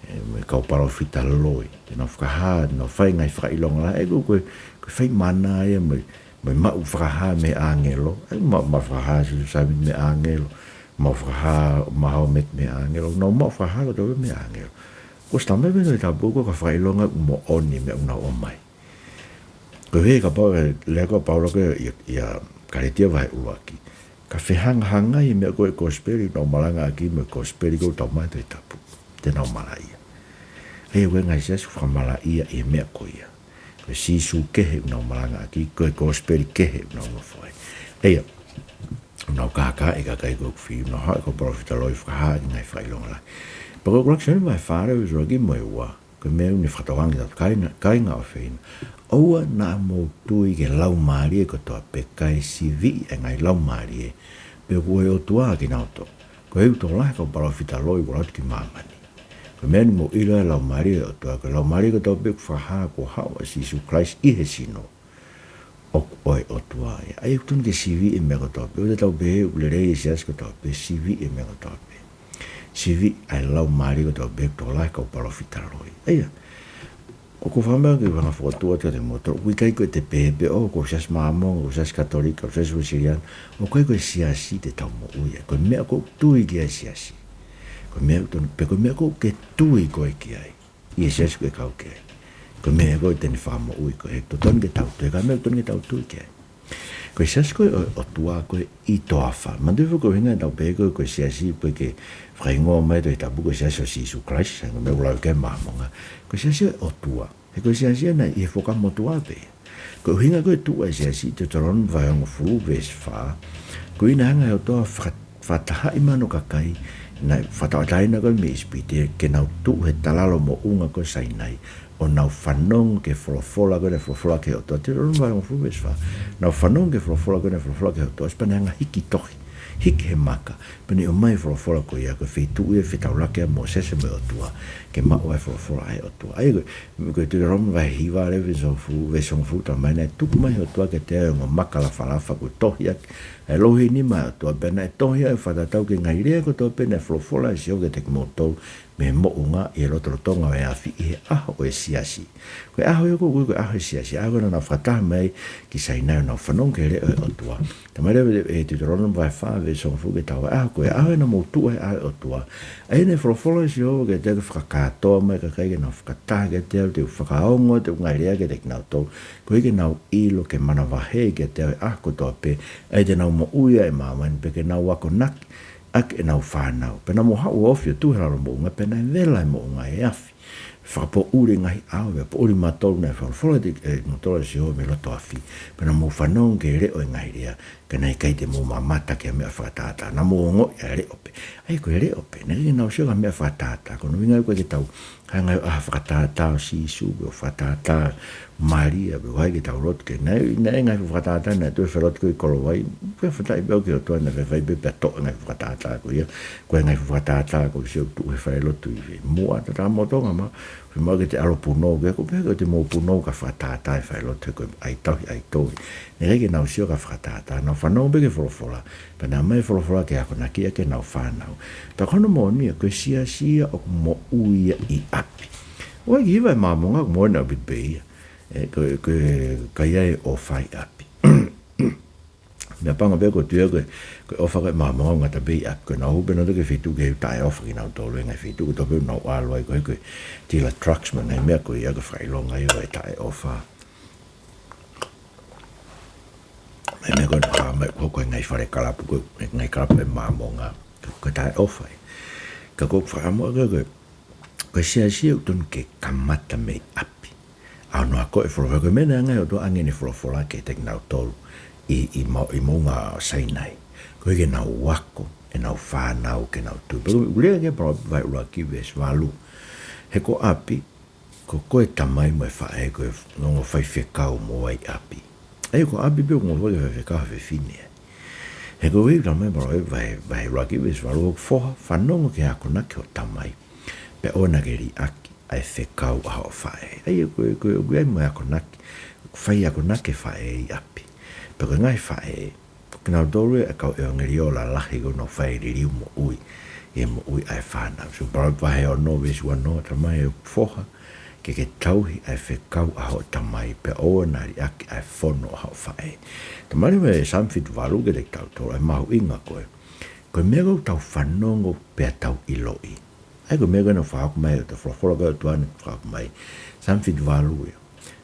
ʻe, mo e kau palōfita loi, te nau fakahā, nau fai e ngaahi fakaʻilonga lahi, ʻa ia ko e, ko e, ko e fai mana ia mo e, mo e maʻu fakahā mei he ʻāngelo, ʻa ia maʻu, maʻu fakahā ʻa Siosefa Sāmita mei he ʻāngelo, maʻu fakahā ʻa Mahometi mei he ʻāngelo, nau maʻu fakahā kotoa mei he ʻāngelo. Kuo ʻosi talamai mei he Tohi Tapu ko e fakaʻilonga ʻoku moʻoni e meʻa ʻoku nau ʻomai. Koeʻuhi he kapau ʻe lea ko ē ʻa Paula ko ē ʻia, ʻia Kalētia vahe ʻuluaki, ka fehangahangai e meʻa ko ē ʻo e kosipeli ʻoku nau malangaʻaki mo e kosipeli ko ē ʻoku talamai ʻe he Tohi Tapu, te nau malaʻia. ʻA ia ko e ngaahi siasi ʻoku fakamalaʻia ʻi he meʻa ko ia. Ko e Sīsū kehe ʻoku nau malangaʻaki, ko e kosipeli kehe ʻoku nau nofo ai. ʻA ia, ʻoku nau kākaaʻi e kakai ko ē ʻoku fili, nau haʻu e kau palōfita loi ʻo fakahā e ngaahi fakaʻilonga lahi. Pea ko e ʻuluaki Sione vahe fā veesi ʻuluaki mo e ua, ko e meʻa ʻoku ne fakatokanga kiate kitautolu kāinga, kāinga ʻofeina. ʻOua naʻa mou tui ki he laumālie kotoa pē, kae siviʻi e ngaahi laumālie pe ʻoku ʻo e ʻOtua kinautolu. Koeʻuhi ʻoku tokolahi e kau palōfita loi kuo ʻalu atu ki māmani. Ko e meʻa ʻoku mou ʻilo ai e laumālie ʻo e ʻOtua, ko e laumālie kotoa pē ʻoku fakahā kuo haʻu ʻa Sīsū Kalaisi ʻi he sino, ʻoku ʻo e ʻOtua ia. ʻA ia ʻoku totonu ke siviʻi e meʻa kotoa pē. ʻOua te tau pehē ʻoku lelei e siasi kotoa pē, siviʻi e meʻa kotoa pē. Siviʻi ʻa e laumālie kotoa pē, ʻoku tokolahi e kau palōfita loi. ʻA ia, ʻOku ou fakaʻamu ke u hanga ʻo fokotuʻu atu kiate kimoutolu, ʻoku ʻikai ko ʻete pehē pē, ʻo, ko e Siasi Māmonga, ko e Siasi Katolika, ko e Siasi Uēsiliana, ʻoku ʻikai ko e siasi te tau moʻui ai. Ko e meʻa ʻoku ou tui ki ai e siasi. Ko e meʻa ʻoku tonu, pe ko e meʻa ʻoku ke tui koe ki ai, ʻi he siasi ʻoku ke kau ki ai. Ko e meʻa ko ē te ne fakamoʻui koe, he ʻoku totonu ke tau tui, ka meʻa ʻoku totonu ke tau tui ki ai. Ko e siasi ko ē ʻo e ʻOtua ko ē ʻi toafa. Manatuʻi foki ko e ʻuhinga ʻetau pehē ko ē ko e siasi, ʻoku ʻikai ke fakahingoa mai ʻe he Tohi Tapu ko e Siasi ʻo Sīsū Kalaisi, sai, ko e meʻa ʻoku lau ki ai e Māmonga. Ko e siasi ʻo e ʻOtua. He ko e siasi ia naʻe ʻi he Fuakava Motuʻa pē. Ko e ʻuhinga ko ē ʻoku tuʻu ai e siasi ʻi Teutalōnome vahe hongofulu veesi fā. Ko ia naʻe hanga ʻe he ʻOtua ʻo faka-, fakatahaʻi mai hono kakai, naʻe fakatauʻatāina ko ē mei ʻIsipite, ke nau tuʻu he talalo moʻunga ko Sainai, ʻo nau fanongo ki he folofola ko ē naʻe folofola ʻaki ʻe he ʻOtua. Teutalōnome vahe hongofulu veesi fā. Nau fanongo ki he folofola ko ē naʻe folofola ʻaki ʻe he ʻOtua, ʻosi pea nau hanga ʻo hiki tohi, hiki he maka. Pea ne ʻomai e folofola ko ia, ko e feituʻu ia ʻe fetaulaki ai mo Sēsē mo e ʻOtua, ke maʻu ai e folofola ʻa e ʻOtua. ʻA ia ko e, ko e Teutalōnome vahe hiva leva veesi hongofulu, veesi hongofulu, talamai naʻe tuku mai ʻe he ʻOtua kiate au e ongo maka lafalafa kuo tohi ʻaki ʻa e louhiʻi nima ʻo e ʻOtua, pea naʻe tohi ai ʻo fakatatau ki he ngaahi lea kotoa pē naʻe folofola ʻe Sihova kiate kimoutolu mei he moʻunga ʻi he lotolotonga ʻo e afi ʻi he ʻaho ʻo e siasi. Ko e ʻaho ia ʻoku ui ko e ʻaho ʻo e siasi, ʻaho ko ē naʻa nau fakataha mai ki Sainai ʻo nau fanongo ki he leʻo ʻo e ʻOtua. Talamai leva ʻe Teutalōnome vahe fā veesi hongofulu ki he taha ua, ʻaho ko ē, ʻaho ia naʻa mou tuʻu ai ʻa e ʻOtua. ʻA ia naʻe folofola ʻe Sihova kiate au ke fakakātoa mai e kakai ke nau fakataha kiate au, te u fakaongo atu ʻeku ngaahi lea kiate kinautolu, koeʻuhi ke nau ʻilo ke manavahē kiate au he ʻaho kotoa pē, ʻa ia te nau moʻui ai ʻi māmani, pea ke nau akonaki ʻaki ʻenau fānau. Pea naʻa mou haʻu ʻo ofi ʻo tuʻu he lalo moʻunga, pea naʻe vela e moʻunga ʻi he afi. Fakapoʻuli e ngaahi ʻao, pea poʻuli matolu, naʻe folofola ʻe, ʻe, naʻe folofola ʻe Sihova mei loto afi. Pea naʻa mou fanongo ki he leʻo ʻo e ngaahi lea, ka naʻe ʻikai te mou mamata ki ha meʻa fakatātā. Naʻa mou ongoʻi ʻa e leʻo pē. ʻA ia ko e leʻo pē, naʻe ʻikai ke nau sio ki ha meʻa fakatātā. Ko hono ʻuhinga ia ʻoku ʻikai ke tau hanga ʻo ʻai ha fakatātā ʻo Sīsū, pe ʻo fakatātā Malia, pe ʻoku ʻikai ke tau lotu ki ai. Naʻe, naʻe ngaahi fakatātā naʻe tuʻu he falelotu ko ē ʻi Kolovai, pea fakafetaʻi pē au ki he ʻOtua naʻe faifai pē pea toʻo e ngaahi fakatātā ko ia. Ko e ngaahi fakatātā ko ē ʻoku tuʻu he falelotu ʻi he muʻa, tatā mo Tonga mā, fiemaʻu ke te ʻalu ʻo punou ki ai, ʻoku pehē ko ʻete mou punou ki ha fakatātā he falelotu he ko e ʻai tauhi, ʻai tauhi. Naʻe ʻikai ke nau sio ki ha fakatātā, nau fanongo pē ki he folofola, pea naʻe ʻomai e folofola ke akonaki ʻaki ʻenau fānau. Pea ko hono moʻoni ia, ko e siasi ia ʻoku moʻui ia ʻi ʻapi. ʻOku ʻikai ke hiva e Māmonga ʻoku moʻoni ʻaupito pē ia. ʻE, ko, ko e kai ai e ʻofa ʻi ʻapi. Meʻapango pē ʻoku ou tui au ko e, ko e ʻofa ko ē ʻa e Māmonga ʻoku ngata pē ʻi ʻapi, ko ʻenau hū pē nautolu ki he feituʻu kehe ʻoku taʻeʻofa kinautolu, e ngaahi feituʻu kotoa pē ʻoku nau ʻalu ai ko ē ko e tila trucks mo e ngaahi meʻa ko ia, ko e fakaʻilonga ia ʻo e taʻeʻofa. Mo e meʻa ko ē naʻe hā mai ko e, ko e ngaahi fale kalapu ko ē, ngaahi kalapu ʻa e Māmonga, ko e taʻeʻofa ia. Ka ʻoku ou fakaʻamu au ko e, ko e, ko e siasi ia ʻoku totonu ke kamata mei ʻapi. ʻA hono akoʻi e folofola, ko e meʻa naʻe hanga ʻe he ʻOtua ʻo ʻange ʻene folofola kiate kinautolu ʻi, ʻi mo-, ʻi moʻunga Sainai. Koeʻuhi ke nau ako ʻenau fānau ke nau tui. Pea ko e lea ki he Palōvepi vahe ʻuluaki veesi valu. He ko ʻapi, ko koe tamai mo e faʻē, ko e ongo faifekau mo ai ʻapi. ʻA ia ko ʻapi pē ʻoku ongo faifekau ha fefine ai. He ko e ʻuhinga mai Palōvepi vahe, vahe ʻuluaki veesi valu, ʻoku foha, fanongo ki he akonaki hoʻo tamai, pea ʻoua naʻa ke liʻaki ʻa e fekau ʻa hoʻo faʻē. ʻA ia ko e, ko e, ʻoku ʻi ai mo e akonaki, ʻoku fai akonaki e faʻē ʻi ʻapi. Pea ko e ngaahi faʻē, ko kinautolu e kau ʻevangeliō lalahi ʻoku nau fai e liliu moʻui ʻi he moʻui ʻa e fānau. So, Palōvepi vahe ono veesi ua noa, tamai ʻe foha, ke ke tauhi ʻa e fekau ʻa hoʻo tamai, pea ʻoua naʻa liʻaki ʻa e fono ʻa hoʻo faʻē. Talamai leva ʻe Saame fitu valu kiate kitautolu ʻa e mahuʻinga ko ē, ko e meʻa ʻoku tau fanongo pea tau ʻiloʻi. ʻA ia ko e meʻa ko ē naʻe fakahoko mai, ʻa e folofola ko ē ʻa e ʻOtua naʻe fakahoko mai. Saame fitu valu ia.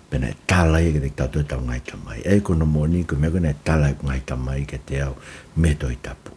Pea naʻe tala ia kiate kitautolu ʻe heʻetau ngaahi tamai. ʻA ia ko hono moʻoni, ko e meʻa ko ē naʻe tala ʻe heʻeku ngaahi tamai kiate au mei he Tohi Tapu.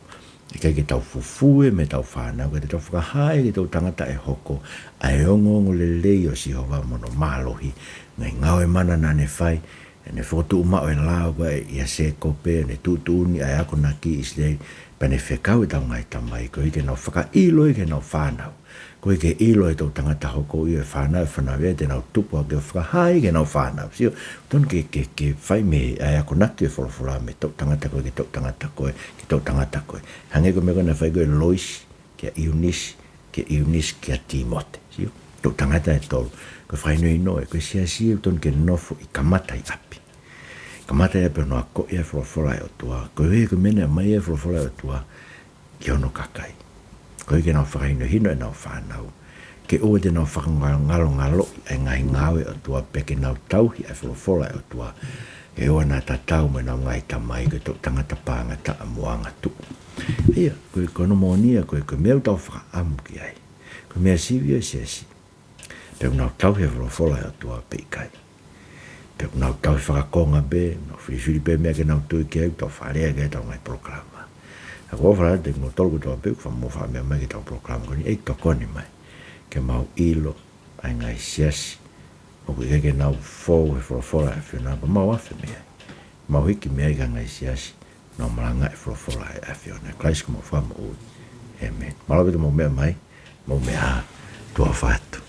ʻIkai ke tau fufū ia mei heʻetau fānau, ka te tau fakahā ia ki he toʻu tangata ʻe hoko ʻa e ongoongolelei ʻo Sihova mo hono mālohi, ngaahi ngāue mana naʻa ne fai, ʻene fokotuʻu maʻu e lao ko ē ʻia Sēkope, ʻene tuʻutuʻuni ʻa e akonaki ʻi ʻIsileli, pea ne fekau ʻetau ngaahi tamai, koeʻuhi ke nau fakaʻilo ia ki heʻenau fānau. Koeʻuhi ke ʻilo ʻe he toʻu tangata hoko ia e fānau, e fānau ia te nau tupu hake ʻo fakahā ia ki heʻenau fānau. Sio, totonu ke, ke, ke fai mei he ʻa e akonaki e folofola mei he toʻu tangata ko ē ki he toʻu tangata ko ē, ki he toʻu tangata ko ē. Hangē ko e meʻa ko ē naʻe fai ko ē ʻe Loisi kia ʻIunisi, kia ʻIunisi kia Tīmote. Sio, toʻu tangata ʻe tolu. Ko e fakahinohino ē, ko e siasi ʻoku totonu ke nofo ʻi kamata ʻi ʻapi. Kamata ʻi ʻapi hono akoʻi ʻa e folofola ʻa e ʻOtua. Koeʻuhi ko e meʻa naʻe ʻomai ʻa e folofola ʻa e ʻOtua ki hono kakai, koeʻuhi ke nau fakahinohino ʻenau fānau Ke ʻoua te nau fakangalongaloʻi ʻa e ngaahi ngāue ʻa e ʻOtua, pea ke nau tauhi ʻa e folofola ʻa e ʻOtua, ʻe ʻoua naʻa tatau mo ʻenau ngaahi tamai, ko e toʻu tangata pāngataʻa mo angatuʻu. ʻIa, ko e, ko hono moʻoni ia, ko e, ko e meʻa ʻoku tau fakaʻamu ki ai, ko e meʻa sivi ʻo e siasi, pe ʻoku nau tauhi ʻa e folofola ʻa e ʻOtua pe ʻikai. Pe ʻoku nau tauhi fakakonga pē, nau filifili pē meʻa ke nau tui ki ai, tau fakalea ki ai ʻetau ngaahi polokalama. Ka ʻoku ou fakaʻamu kiate kimoutolu kotoa pē ʻoku faʻa mou faʻa meʻa mai ki heʻetau polokalama ko eni, ʻe tokoni mai ke mau ʻilo ʻa e ngaahi siasi ʻoku ʻikai ke nau fou he folofola ʻa e ʻAfiona, pea mau afe mei ai, mau hiki mei ai ki he ngaahi siasi ʻoku nau malangaʻi e folofola ʻa e ʻAfiona. ʻIa Kalaisi ko homau Fakamoʻui. ʻĒmeni. Mālō ʻaupito hoʻomou meʻa mai, mou meʻa ā, tuʻa ʻofa atu.